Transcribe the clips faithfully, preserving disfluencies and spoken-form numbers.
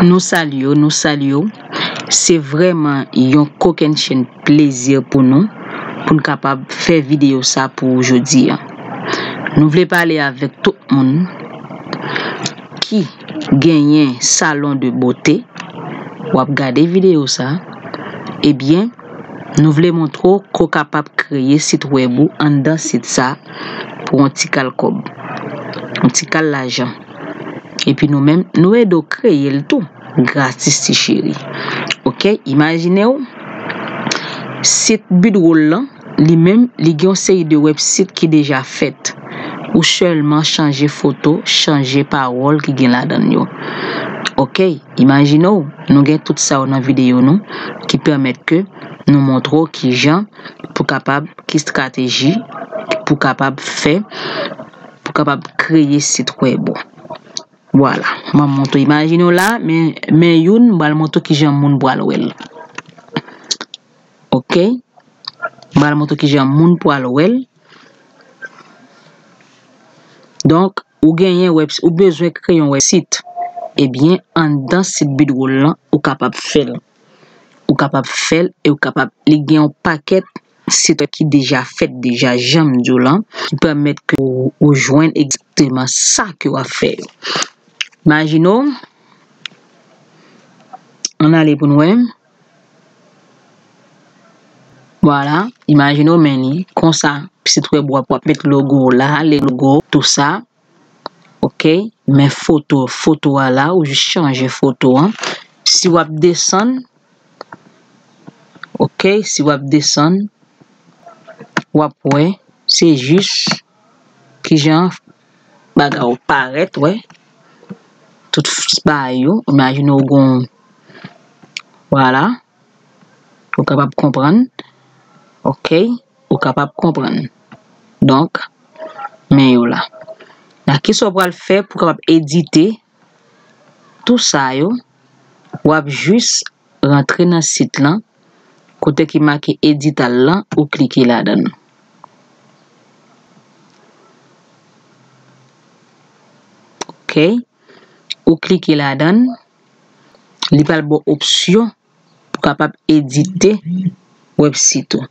Nou salye w, nou salye w. Se vrèman yon kokennchenn plezi pou nou, pou n kapab fè videyo sa pou ou jodi a. Nou vle pale avèk tout moun ki genyen salon de bote, w ap gade videyo sa, ebyen, nou vle montre w ke w kapab kreye sit wèb ou anndan sit sa pou yon ti kal kòb, yon ti kal lajan. Epi nou menm, nou ede w kreye l tou, gratis ti cheri. Oke, imajine w, sit Bidwol lan, li menm, li gen yon seri de websit ki deja fèt. Ou sèlman chanje foto, chanje pawòl ki gen ladan l yo. Oke, imajine w, nou gen tout sa yo nan videyo nou, ki pèmèt ke nou montre w kijan pou kapab, ki estrateji pou kapab fè, pou kapab kreye sit wèb ou. Vwala, m ap montre w. Imajine w la, men, men youn, m pral montre w kijan moun pral wè l. Oke? M pral montre w kijan moun pral wè l. Donk, ou genyen wèb, ou bezwen kreye yon wèbsit. Ebyen, anndan sit Bidwol lan, ou kapab fè l. Ou kapab fè l e ou kapab, li gen yon pakèt sit wèb ki deja fèt deja, jan m di w lan, ki pèmèt ke ou, ou jwenn egzakteman sa ke w ap fè yo. Imajine w, ann ale pou n wè. Vwala, imajine w men li, konsa, sit wèb w ap, w ap met logo w la, le logo, tou sa. Oke, men foto, foto a la, ou jis chanje foto an. Si w ap desann, oke, si w ap desann, w ap wè, se jis kijan bagay ou parèt, wè. Tout bagay yo, imajine w gon, vwala, ou kapab konprann, oke, ou kapab konprann. Donk, men yo la. La, kisa w pral fè pou w kapab edite tou sa yo? W ap jis rantre nan sit lan, kote ki make edital lan, ou klike ladan l. Oke, ou klike ladan l, li pral ba w opsyon pou kapab edite wèbsit ou.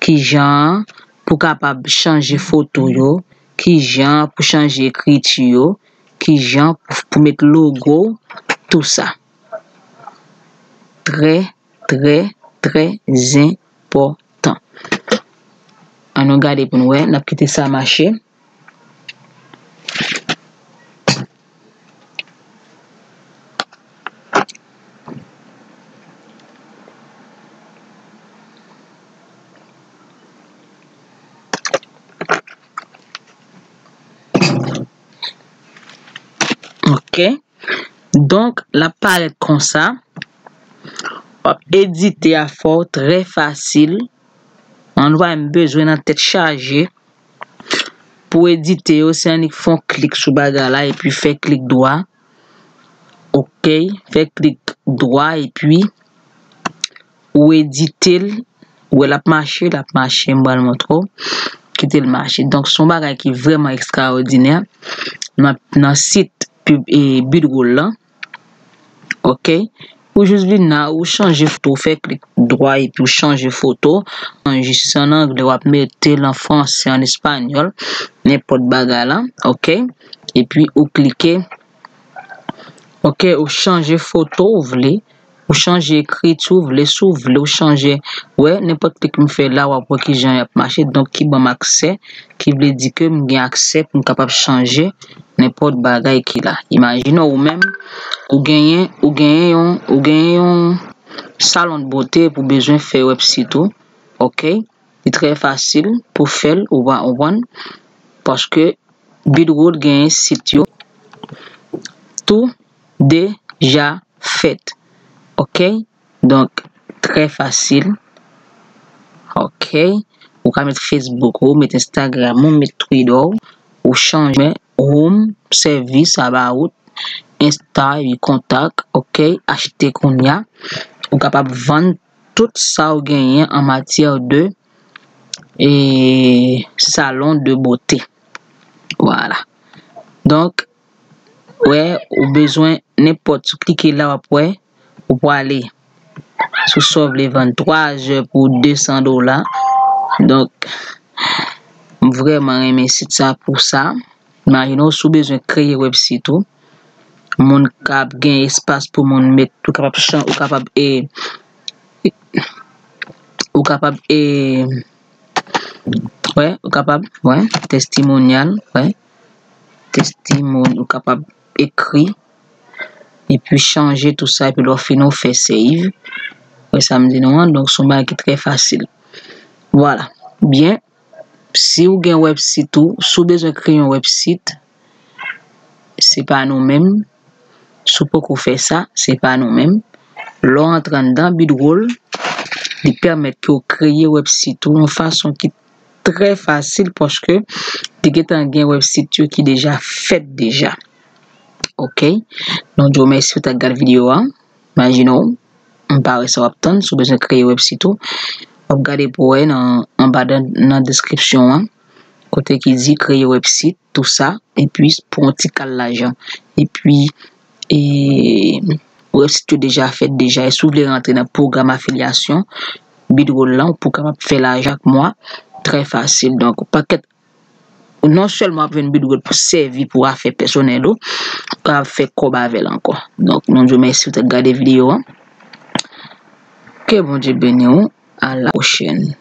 Kijan pou kapab chanje foto yo, kijan pou chanje ekriti yo, kijan pou, pou met logo, tou sa. Trè, trè, trè enpòtan. Ann nou gade pou n wè, n ap kite sa mache. Oke. Donk, l ap parèt konsa. W ap edite afè w trè fasil. Ann wè, m bezwen nan tèt chaje. Pou edite yo, se annik fè yon klik sou bagay la epi fè klik dwa. Oke, fè klik dwa epi ou edite l. Ou wè l ap mache, l ap mache, m pral montre w. Kite l mache. Donk, se yon bagay ki vrèman ekstraòdinè nan, nan sit pib, e, Bidwol lan. Oke? Ou jis vin la, ou chanje foto, ou fè klik dwa epi ou chanje foto. An jis an anglè, w ap mete l an fransè, an espanyòl, nenpòt bagay la. Oke? Epi ou klike. Oke, ou chanje foto ou vle. Ou chanje ekriti ou vle, si w vle, ou chanje. Wè, nenpòt klik m fè la, w ap wè kijan y ap mache. Donk, ki ban m aksè, ki vle di ke m gen aksè pou m kapab chanje nenpòt bagay ki la. Imajine w menm, ou genyen, ou genyen yon, ou genyen yon salon de bote pou bezwen fè wèbsit ou. Oke? Li trè fasil pou fè l, ou va konprann. Paske Bidwol genyen sit yo tou deja fèt. Oke? Donk, trè fasil. Oke? Ou ka met Facebook ou, met Instagram ou, met Twitter ou, ou chanje home, service, about, Insta, epi kontak, oke? Achte kounye a. Ou kapab vann tout sa ou genyen an matyè de, e, salon de bote. Vwala. Donk, wè, ou bezwen nenpòt, sou klike la, w ap wè, ou prale sou sa w vle vann twa zè pou de san dola. Donk, m vrèman renmen sit sa pou sa. Imajine w, si w bezwen kreye website ou, moun k ap gen espas pou moun met, ou kapab chan-, ou kapab, e, ou kapab, e, wè, ou kapab, wè, testimonial, wè, testimon-, ou kapab ekri, epi chanje tou sa, epi lè w fini, w fè save. Wè sa m di nou an, donk, se yon bagay ki trè fasil. Vwala. Byen, si w gen website ou, si w bezwen kreye yon website, se pa nou menm. Si w poko fè sa, se pa nou menm. Lè w antre anndan, Bidroll, li pèmèt ke w kreye website ou yon fason ki trè fasil, paske li gentan gen website yo ki deja fèt deja. Oke? Nou di w mèsi pou t ap gad videyo a. Imajine w, m pa wè sa w ap tann, si w bezwen kreye website ou, w ap gade pou wè nan, anba nan, nan deskripsyon an, kote ki di kreye website, tou sa, epi pou yon ti kal lajan. Epi, e, website yo deja fèt deja, e si w vle rantre nan pwogram afilyasyon, Bidroll lan, ou pou kapab fè lajan chak mwa, trè fasil. Donk, pakèt, non sèlman w ap jwenn Bidroll pou sèvi pou afè pèsonèl ou, ou kapab fè kòb avè l ankò. Donk, nou di w mèsi pou t ap gade videyo an. Ke Bondye beni w. À la prochaine.